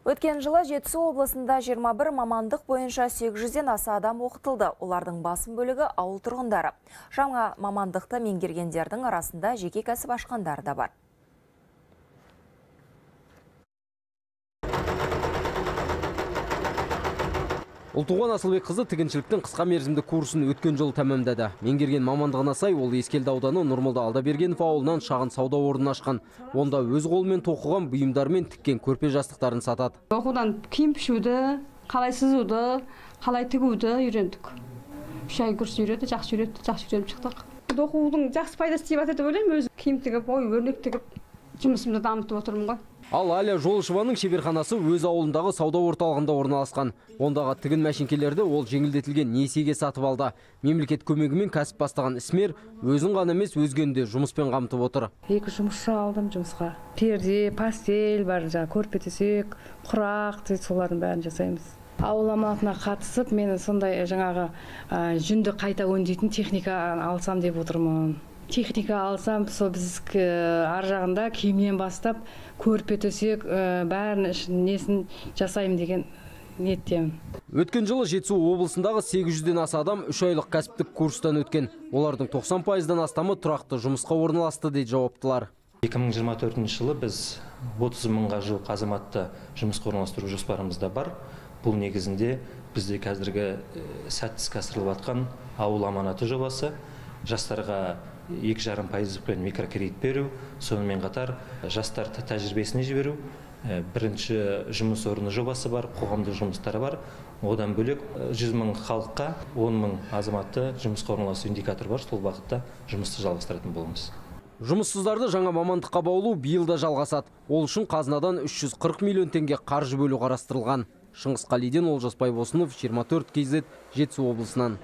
Өткен жылы Жетісу облысында 21 мамандық бойынша 800-ден аса адам оқытылды. Олардың басым бөлігі ауыл тұрғындары. Жаңа мамандықты меңгергендердің арасында жеке кәсіп ашқандар да бар. Ұлтуған Асылбекқызы тігіншіліктің қысқа мерзімді курсын өткен жылы тәмамдады. Меңгерген мамандығына сай ол Ескелді ауданы Нұрмолда Алдабергенов ауылынан шағын сауда орнын ашқан. Онда өз қолымен тоқыған бұйымдар мен тіккен көрпе жастықтарын сатады. Оқудан киім пішуді, қалай сызуды, қалай тігуді үйрендік. 3 ай курс үйретті, жақсы үйретті, жақсы үйреніп шықтық. Оқудың жақсы пайдасы тиіп жатыр деп ойлаймын. Өзім киім тігіп, ой, өрнек тігіп жұмысымды дамытып отырмын ғой. Ал Аля Жолышеваның шеберханасы өз ауылындағы сауда орталығында орналасқан. Ондағы тігін мәшинкелерді ол жеңілдетілген несиеге сатып алды. Мемлекет көмегімен кәсіп бастаған ісмер өзін ғана емес, өзгені де жұмыспен қамтып отыр. 2 жұмысшы алдым жұмысқа. Перде, постель бар, жаңа көрпе төсек, құрақ, солардың бәрін жасаймыз. Ауыл аманатына қатысып, мен сондай жаңағы жүнді қайта өңдейтін техника алсам деп отырмын. Техника алсам, сол біз ар жағында киімнен бастап көрпе төсек бәрін несін жасаймын деген ниеттемін. Өткен жылы Жетісу облысындағы 800-ден аса адам 3 айлық кәсіптік курстан өткен. Олардың 90%-дан астамы тұрақты жұмысқа орналасты дейді жауаптылар. 2024 жылы біз 30 мыңға жуық азаматты жұмысқа орналастыру жоспарымызда бар. Бұл негізінде бізде қазіргі сәтті іске асырылып жатқан ауыл аманаты жобасы, жастарға 2,5%-пен микрокредит беру, сонымен қатар жастар тәжірибесіне жіберу, бірінші жұмыс орны жобасы бар, қоғамдық жұмыстары бар. Одан бөлек 100 мың халыққа 10 мың азаматты жұмысқа орналасу индикаторы бар, сол бағытта жұмысты жалғастыратын боламыз. Жұмыссыздарды жаңа мамандыққа баулу биыл да жалғасады. Ол үшін қазынадан 340 миллион теңге қаржы бөлу қарастырылған. Шыңғыс Қалиден, Олжас Байбосынов, 24 KZ, Жетісу облысынан.